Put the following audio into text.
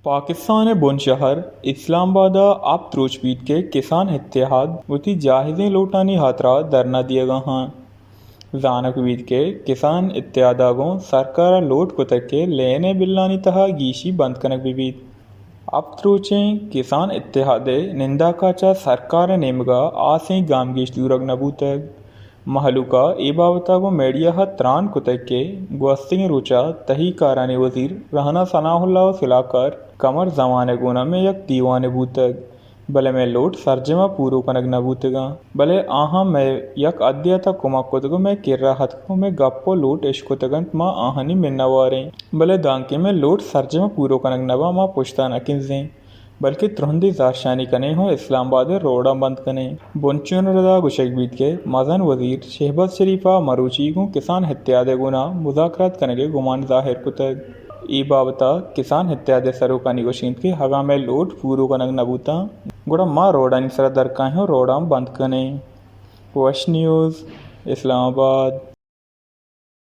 پاکستان ءِ بن شہر اسلام آباد ءَ ہپت روچ بیت کہ کسان اتحاد وتی جاہزیں لوٹانی ہاترا دھرنا دیگ ءَ اَنت۔ زانگ بیت کہ کسان اتحاد ءَ گوں سرکار ءَ لوٹ کتگ کہ لین ءِ بلانی تہا گیشی بند کنگ بہ بیت۔ ہپت روچیں کسان اتحاد ءِ ننداک ءَ چہ سرکار ءِ نیمگ ءَ ہاسیں گامگیج زورگ نہ بوتگ۔ مہلوک ءَ اے بابت ءَ گوں میڈیا ءَ تران کتگ کہ گوستگیں روچ ءَ تہی کارانی وزیر رہنا ثناء اللہ ءُ سلاہکار قمر زمان ءِ گون ءَ مئے یک دیوانے بوتگ، بلے مئے لوٹ سرجم ءَ پورو کنگ نہ بوتگ اَنت، بلے آہاں مئے یک حدے ءَ تاں کمک کتگ ءُ مئے کرا اتکگ ءُ مئے گپ ءُ لوٹ اش کتگ اَنت، ما آہانی منت وار ایں، بلے دانکہ مئے لوٹ سرجم ءَ پورو کنگ نہ باں، ما پشت ءَ نہ کنزیں۔ بلکیں ترندیں زہرشانی کنیں ءُ اسلام آباد ءِ روڈاں بند کنیں۔ بنچون ءِ ردا گوشگ بیت کہ مزن وزیر شہباز شریف ءَ مروچی گوں کسان اتحاد ءِ گون ءَ مذاکرات کنگ ءِ گمان ظاہر کتگ۔ اے بابت ءَ کسان اتحاد ءِ سروکانی گوشگ اِنت کہ اگاں مئے لوٹ پورو کنگ نہ بوتاں، گڑا ما روڈانی سرا در کائیں ءُ روڈاں بند کنیں۔ وش نیوز، اسلام آباد۔